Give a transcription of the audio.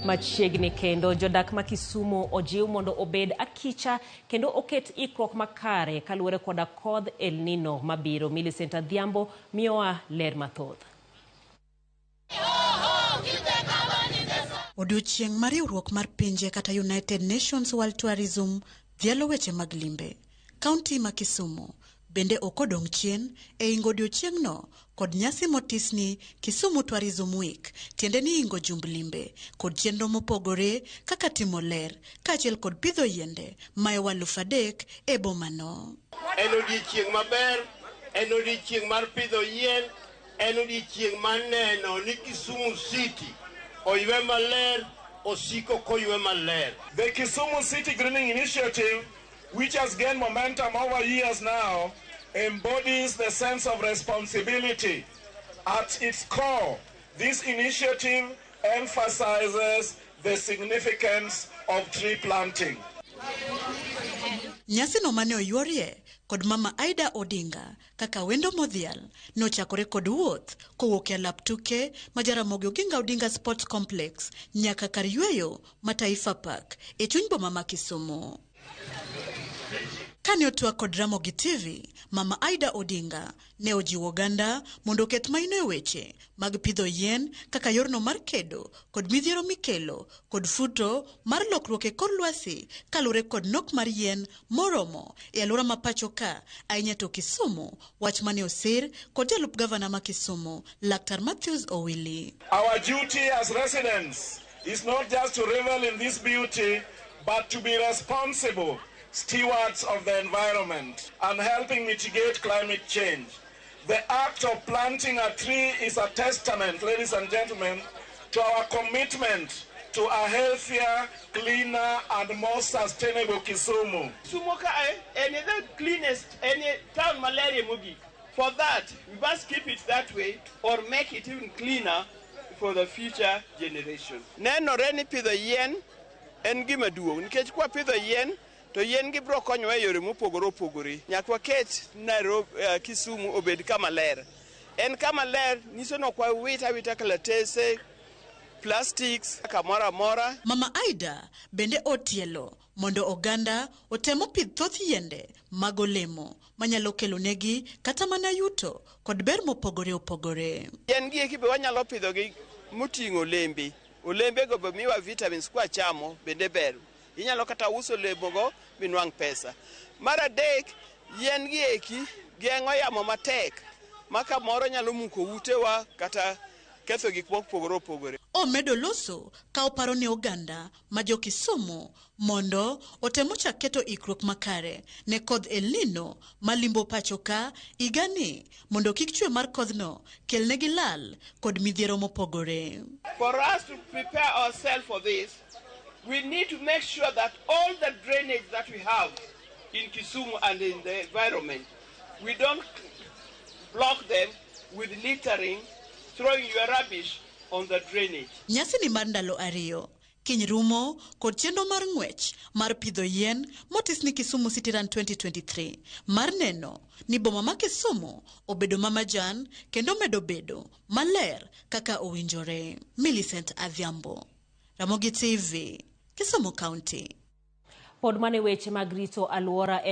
Machiegni kendo jodak ma Kisumu ojiw mondo obed akicha kendo oket ikruok makare kaluwore koda kodh El Nino mabiro. Millicent Adhiambo miyowa ler mathoth. Odiochieng' mar riwruok mar pinje kata United Nations World Tourism dhialo weche mag limbe. Kaunti ma Kisumu bende ok odong' chien e ingo odiochieng'no kod nyasi motis ni Kisumu Tourism Week, tiende ni ingo jumb limbe kod chenro mopogore kaka timo ler kaachiel kod pidho yiende mahewa 3,000 e bomano. En odiochieng' maber, en odiochieng' mar pidho yien, en odiochieng' mar neno ni Kisumu City oywe maler, osiko koywe maler. The Kisumu City Greening Initiative, which has gained momentum over years now, embodies the sense of responsibility. At its core, this initiative emphasizes the significance of tree planting. Nyasino mane oyuorie kod Mama Aida Odinga kaka wendo modhial nochakore kod wuoth kowuok e alap tuke ma Jaramogi Oginga Odinga Sports Complex nyaka kar yweyo ma Taifa Park e chuny boma ma Kisumu. Kane otwak kod Ramogi TV, Mama Aida Odinga ne ojiwo oganda mondo oket maino e weche mag pidho yien kaka yorno mar kedo kod midhiero mikelo kod futo mar lokruok e kor lwasi kaluwore kod nok mar yien moromo e alwora ma pacho ka, ahinya to Kisumu, wach mane osir kod jalup gavana ma Kisumu, Laktar Matthews Owili. Our duty as residents is not just to revel in this beauty, but to be responsible stewards of the environment and helping mitigate climate change. The act of planting a tree is a testament, ladies and gentlemen, to our commitment to a healthier, cleaner, and more sustainable Kisumu. Kisumu kae en the cleanest, en town maler mogik. For that, we must keep it that way or make it even cleaner for the future generation. Nenore ni pidho yien en gima duong' nikech kwa pidho yien to yien gi biro konyowa e yore mopogore opogore. Nyaka waket Nairobi, Kisumu obed kama ler. En kama ler nyiso ni ok wawit awita kalatese, plastics kamoro amora. Mama Aida bende otielo mondo oganda otemo pidh thoth yiende mag olemo manyalo kelo negi kata mana yuto kod ber mopogore opogore. Yien gi eki be wanyalo pidhogi moting'o olembe. Olembego be miwa vitamins kwachamo bende ber. Inyalo kata uso olemogo minwang' pesa. Mar adek, yien gi eki geng'o yamo matek ma kamoro nyalo muko utewa kata ketho gik mopogore opogore. Omedo loso ka oparo ne oganda ma jo Kisumu mondo otemo chak keto ikruok makare ne kodh El Nino malimbo pacho ka higani mondo kik chwe mar kodhno kelnegi lal kod midhiero mopogore. For us to prepare ourselves for this, we need to make sure that all the drainage that we have in Kisumu and in the environment, we don't block them with littering, throwing your rubbish on the drainage. Nyasi ni mar ndalo 2 kiny rumo kod chenro mar ng'wech mar pidho yien motis ni Kisumu City Run 2023 mar neno ni boma ma Kisumu obedo ma majan kendo medo bedo maler kaka owinjore. Millicent Adhiambo, Ramogi TV, Kisumu County. Pod mane weche mag rito alwora en